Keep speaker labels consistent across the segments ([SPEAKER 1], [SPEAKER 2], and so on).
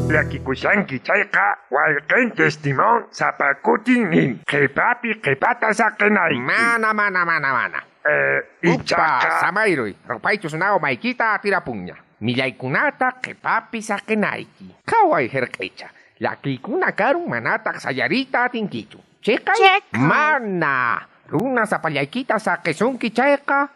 [SPEAKER 1] Llakikushanki chayqa wayqinchis Timón sapa kutin nin qhipapi qhipata saqinayki.
[SPEAKER 2] Mana, mana, mana, mana.
[SPEAKER 1] Ichaqa
[SPEAKER 2] samayruy, rupaychus na umaykita atirapunña. Millaykunata qhipapi saqinayki. Qhaway hirq'icha, llakiykuna karun manataq sayariyta atinkichu. Chiqay? Mana. Runa sapallaykita saqisunki chayqa,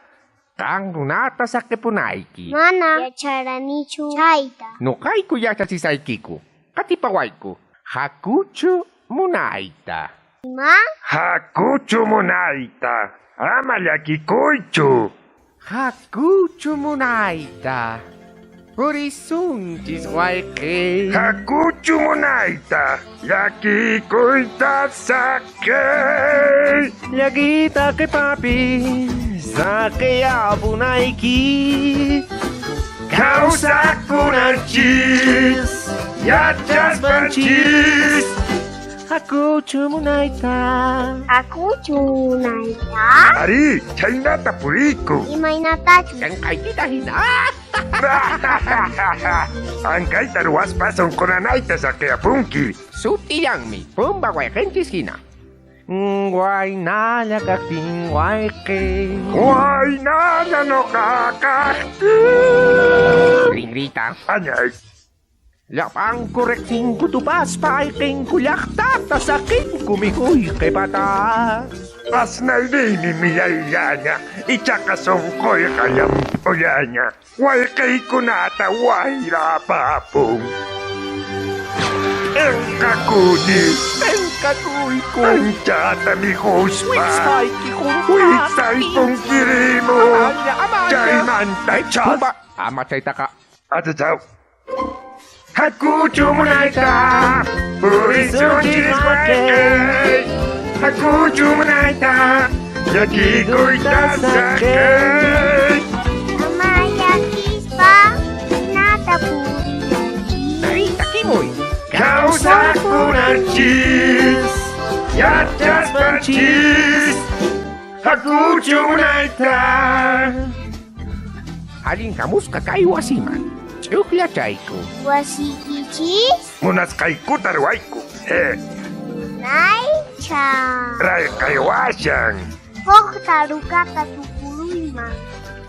[SPEAKER 2] qan runata saqipunayki.
[SPEAKER 3] Mana yacharanichu chayta.
[SPEAKER 2] Nuqayku yachachisaykiku. Qatipawayku. Hakuchu munayta.
[SPEAKER 3] Ima?
[SPEAKER 1] Hakuchu munayta. Ama llakikuychu.
[SPEAKER 2] Hakuchu munayta. Purisunchis wayqi.
[SPEAKER 1] Hakuchu munayta. Llakikuyta saqey.
[SPEAKER 2] Llakita qhipapi saqiyapunayki.
[SPEAKER 1] Kawsakunanchis yachaspanchis.
[SPEAKER 2] Hakuchu munayta.
[SPEAKER 3] Hakuchu munayta.
[SPEAKER 1] Ari, chhaynata puriyku.
[SPEAKER 3] Imaynatachu?
[SPEAKER 2] Llanqaykita hina.
[SPEAKER 1] Ankayta ruwaspa sunqunanayta saqiyapunki.
[SPEAKER 2] Sutillanmi, pumba wayqinchis hina. Waynalla kaqtin wayqi.
[SPEAKER 1] Waynalla nuqa kaqtin.
[SPEAKER 2] Rinrita.
[SPEAKER 1] Añay.
[SPEAKER 2] Llapanku riqsinku tupaspa ayqinku llaqtata saqinku mikhuy qhipata.
[SPEAKER 1] Asnayniymi millayllaña, ichaqa sunquyqa llamp'ullaña. Wayqiykunata wayrapapun. P'inqakuni.
[SPEAKER 2] P'inqakuyku.
[SPEAKER 1] Anchata mikhuspa.
[SPEAKER 2] Wiksayki hunt'aqtin.
[SPEAKER 1] Wiksay punkirimun.
[SPEAKER 2] Amalla, amalla.
[SPEAKER 1] Chaymanta chas.
[SPEAKER 2] Pumba, ama chaytaqa.
[SPEAKER 1] Achachaw. Hakuchu munayta, purisunchis wayqey. Hakuchu munayta, llakikuyta saqey.
[SPEAKER 3] Ama llakispa hinata purinanchis.
[SPEAKER 2] Narita kimuy.
[SPEAKER 1] Kawsakunanchis, yachaspanchis. Hakuchu munayta.
[SPEAKER 2] Allin hamusqa kay wasiman. Ch'uqllachayku.
[SPEAKER 3] Wasiykichis?
[SPEAKER 1] Munasqaykuta ruwayku.
[SPEAKER 3] Naycha.
[SPEAKER 1] Rayqaywashan.
[SPEAKER 3] Huk tarukata tukuruyman.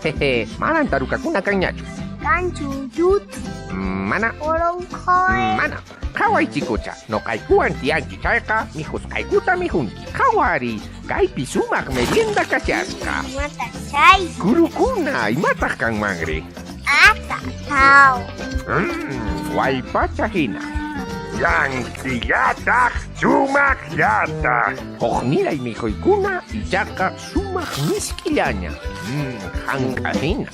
[SPEAKER 2] Jeje, manan tarukakuna kanñachu.
[SPEAKER 3] Kanchu yuthu.
[SPEAKER 2] Mana.
[SPEAKER 3] Oronqoy.
[SPEAKER 2] Mana. Qhaway chikucha, nuqaykuwan tiyanki chayqa mikhusqaykuta mikhunki. Qhawari, kaypi sumaq merienda kashasqa.
[SPEAKER 3] Imataq chay?
[SPEAKER 2] Kurukuna, imataq kanmanri?
[SPEAKER 3] Atatau.
[SPEAKER 2] Wallpacha hina.
[SPEAKER 1] Llank'illataq, sumaqllataq.
[SPEAKER 2] Hukniray mikhuykuna ichaqa sumaq misk'illaña. Hank'a hina.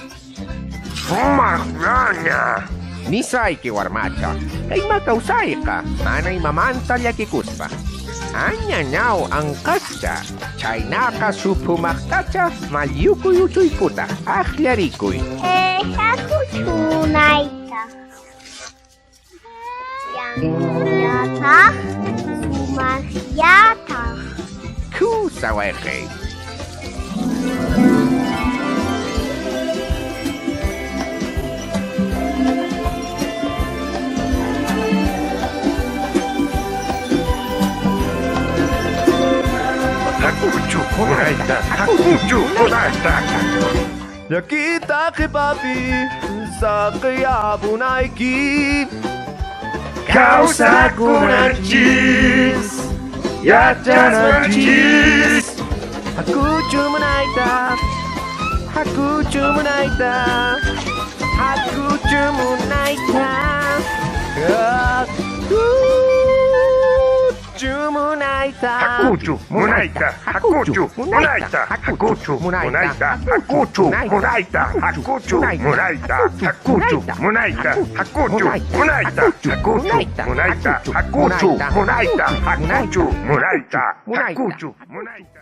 [SPEAKER 1] Sumaqllaña.
[SPEAKER 2] Nisayki warmacha, kayma kawsayqa mana imamanta llakikuspa. Añañaw anqascha, chhaynaqa suphumaqtacha mallyukuy uchuykutaq aqllarikuy.
[SPEAKER 3] Hakuchu munayta. Llank'illataq, sumaqllataq.
[SPEAKER 2] Kusa wayqey.
[SPEAKER 1] Hakuchu munayta, hakuchu munayta.
[SPEAKER 4] Llakita qhipapi saqiyapunayki.
[SPEAKER 1] Kawsakunanchis, yachaspanchis.
[SPEAKER 4] Hakuchu munayta, hakuchu munayta, hakuchu munayta, hakuchu munayta.
[SPEAKER 1] Hakuchu munayta, hakuchu munayta, hakuchu munayta, hakuchu munayta, hakuchu munayta, hakuchu munayta, hakuchu munayta, hakuchu munayta, hakuchu munayta, hakuchu munayta, hakuchu munayta.